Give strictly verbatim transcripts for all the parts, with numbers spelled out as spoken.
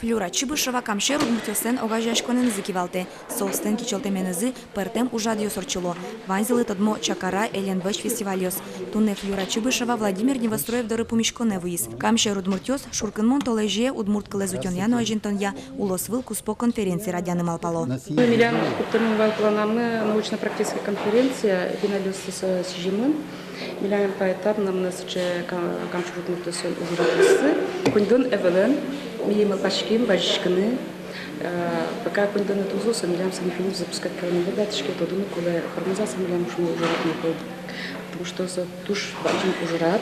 Флюра Чибышева Кам сьӧр удмуртъёслэн огазеяськонэнызы кивалтэ. Соослэн кичӧлтэменызы пӧртэм ужрадъёс ортчыло. Ваньзылы тодмо «Чакара», «Элен вӧсь» фестивальёс. Туннэ Флюра Чибышева Владимир Невоструев доры пумиськонэ вуиз. Кам сьӧр удмуртъёс шуркынмон толэзе удмурт кылэз утёнъя но азинтонъя улосвыл куспо конференция радъяны малпало. Милям кутэмын вал планамы научно-практическая конференция, пиналъёслы со сӥземын. Милям та этап, мынам сыӵе ка-, кам сьӧр удмуртъёслэн ужрадъёссы. Коньдон ӧвӧлэн, ми малпаським вазиськыны. Э, пока коньдонэд уз лу, со милям со механизм запускать карыны быгатӥське, тодыны кулэ, формазэ со милям ушмы ужрадмы пол. Потому что со туж бадӟым ужрад,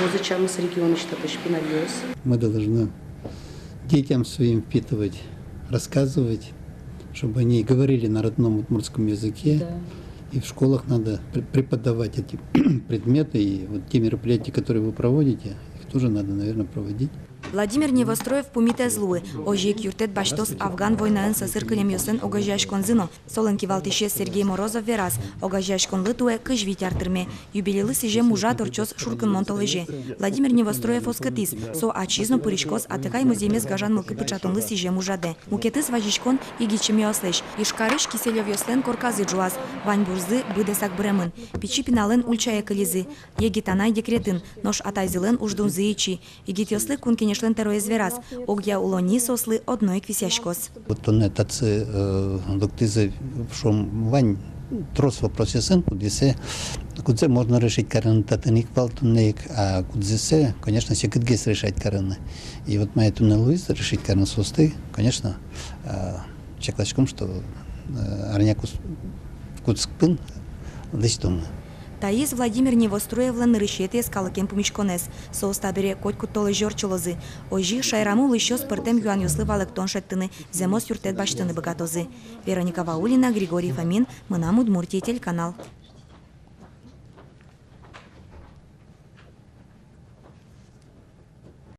вуоз тямыс регионысь татысь пиналъёс. Мы должны детям своим впитывать, рассказывать, чтобы они говорили на родном удмуртском языке. Да. И в школах надо пре-, преподавать эти предметы, и вот те мероприятия, которые вы проводите, их тоже надо, наверное, проводить. Владимир Невоструев пумит ӧз луы. Озьы ик юрттэт басьтоз афган войнаын сӧсыр кылемъёслэн огазеяськонзы но. Солэн кивалтӥсез Сергей Морозов вераз, огазеяськонлы туэ кызь вить ар тырме. Юбилейлы сӥзем ужрад ортчоз шуркынмон толэзе. Владимир Невоструев оскытӥз, со ачиз но пыриськоз атыкай музъемез гажан мылкыд пыӵатонлы сӥзем ужрадэ. Мукетыз вазиськон егит семьяослэсь. Ижкарысь Киселёвъёслэн корказы ӝуаз. Ваньбурзы быдэсак быремын. Пичи пиналэн ульчае кылизы. Егит анай декретын, нош атайзылэн уждунзы ичи. Егитъёслы Кун Кенешлэн тӧроез вераз, огъя улонни соослы одно ик висъяськоз. Вот туннэ татчы, э, лыктӥзы, шуом, вань трос вопросъёсын, кудъёссэ, кудзэ можно решить карыны татын ик вал туннэ ик, а кудзэ, конечно, секытгес решать карыны. И вот мае туннэ луиз решить карыны соосты, конечно, э, чакласьком, что, э, арня кус-, кутскын лэсьтомы. Таиз Владимир Невоструевлэн нырысетӥез калыкен пумиськонэз. Соос табере котькуд толэзе ортчылозы. Озьы шаерамы улӥсьёс пӧртэм юанъёслы валэктон шедьтыны, зэмос юрттэт басьтыны быгатозы. Вероника Ваулина, Григорий Фомин, «Мынам Удмуртие» телеканал.